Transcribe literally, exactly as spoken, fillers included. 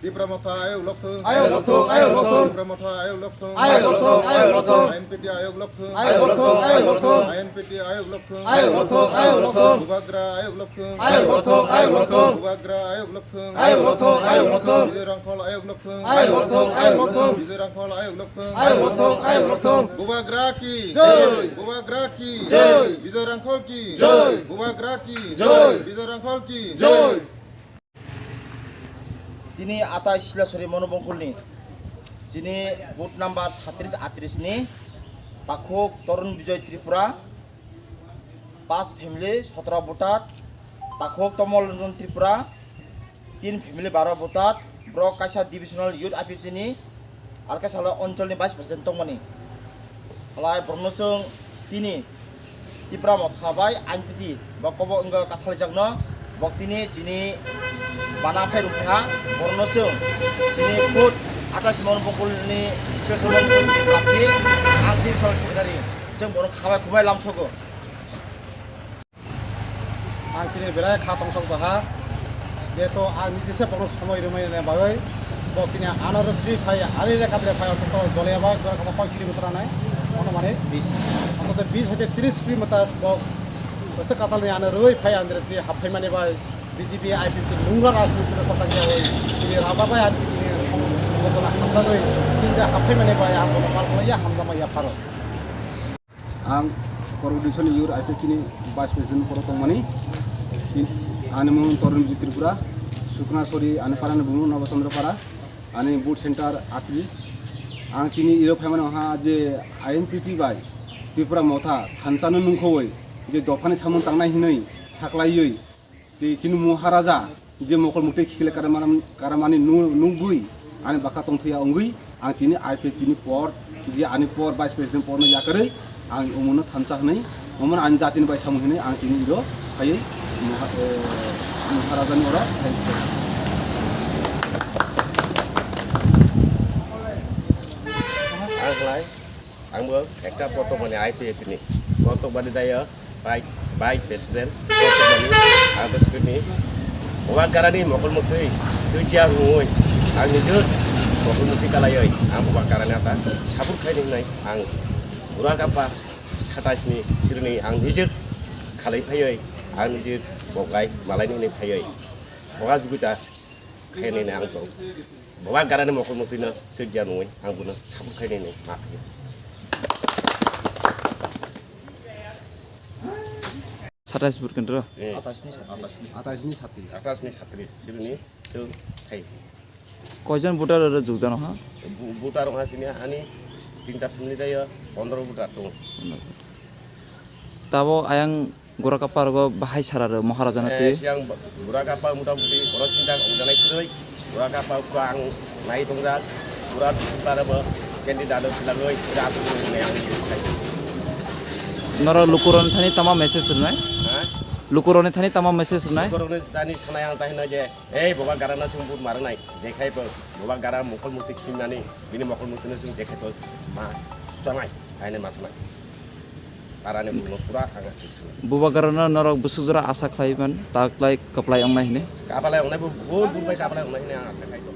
Tipra Motha ayok lokthung. Ayok lokthung, ayok lokthung. Tipra Motha ayok lokthung. Ayok lokthung, ayok lokthung. I N P T ayok lokthung. Ayok lokthung, ayok lokthung. I N P T ayok lokthung. Ayok lokthung, ayok lokthung. Bubagra ayok lokthung. Ayok lokthung, ayok lokthung. Bubagra ayok lokthung. Ayok lokthung, ayok lokthung. Bijoy Rangkhol ayok lokthung. Ayok lokthung, ayok lokthong. Bijoy Rangkhol ayok lokthung. Ayok lokthung, ayok lokthung. Bubagra ki joi. Bubagra ki joi. Bijoy Rangkhol ki joi. Bubagra ki joi. Bijoy Rangkhol ki joi. Tini atai Silasori Monobongkulni chini booth number satris atris ni takhuk Torun Bijoy Tripura, pas family sotro voter, takhuk Tomol Ranjan Tripura, tin family baro voter, borok kaisa divisional youth I P T ni, ar kaisa lo oncholni vice president tongmani. Halai borokno chwng tini Tipra Motha bai I N P T bo kobo wngkha kathaljakno, bok tini chini bana phai rwkha, borokno chwng chini vote atais mon bokulni session prarthi, ang divisional secretary, chwng borok khabai khubai lamsogo. Ang tini belai kha tongthok jaha, jehetu ang niji se bono somoi rwmani bagwi, bo tini ano rwgwi phai, ani lekha dre phai, ototo jole bai gora kata koi kilometer anai, ono mane bis, ototo bis hoite tris kilometer bo bwswk kasalni ano rwgwi phai, ang tini haphaimani bai B J P I P T nungra rajniti no sachak ya oi, tini raja bai ang tini song-, songodona hamdagwi, tini haphaimani bai ang bono mal ya hamdama ya pharo. Ang Korokdisoni Youth I P T ni Vice President poro tongmani. Ani mung Torun Bijit Tripura, Suknasori, ani para ni bumung Nabachandra para, ani booth center atris. Ang tini iro phaimani ha je I N P T bai Tripura Motha thansa no nungkhoi je dophani samung tangnai hinwi saklaiwi. Tei chini Maharaja je mokol muktwi khikhile karamani, karamani nu-, nugwi ani bwkha tongthokya wngwi ang tini I P T ni por je ani por Vice President porno yakarwi ang omono thansa hwnwi omono ani jatini bai samung hwnwi ang tini iro phaiwi Maha-, eh, Maharaja ni oro phai. Ang khlai. Ang bo ekta Botokmani I P F ni, Botokmani dayo, bai, bai president, Botokmani, ang bo sini, Bubagrani mokol muktwi, chuitia hwnwi, ang nijor mokol muktwi kalaioi, ang Bubagrani ata, sabur khaini hnai, ang Burak Apa, satais ni, sirni, ang nijor khalai phaioi, ang nijor bogai, malaini hnai phaioi, boga juguta, khaini ang tong. Bubagrani mokol muktwino swijak nungwi ang bono support khainani ma phaiyo. Satais bwrwi kendro? Eh. Atais ni satris. Atais ni satris. Atais ni satris. Sibini chwng khai. Koijon voter oro jukjano ha? Bu-, voter ha sini ani tinta family dayo pondro voter tongo. Tabo ayang Gura kapar go bahai sara rw Maharaja na twi. Siang gura kapar muta muti oro sinta ongjanai kwrwi. Gura kapar ko ang nai tongjak. Gura kapar bo candidate o philagwi ira aswk ne ang. Noro lukuroni thani tama message rwnai? Ha? Lukuroni thani tama message rwnai? Lukuroni thani sanai ang tahina je, ei Bubagrano chwng vote marnai. Jekhai bo Bubagra mokol muti khimnani, bini mokol mutino chwng jekhai bo ma suchanai, aine ma sanai. Arani buno pura ang khe sana. Bubagrano norok bwswk jora asa khlai man, ta kwlai kwplai wngnai hwnwi? Kwplai wngnai bo, bo, bo bai kwplai wngnai hwnwi ang asa khlai tongo.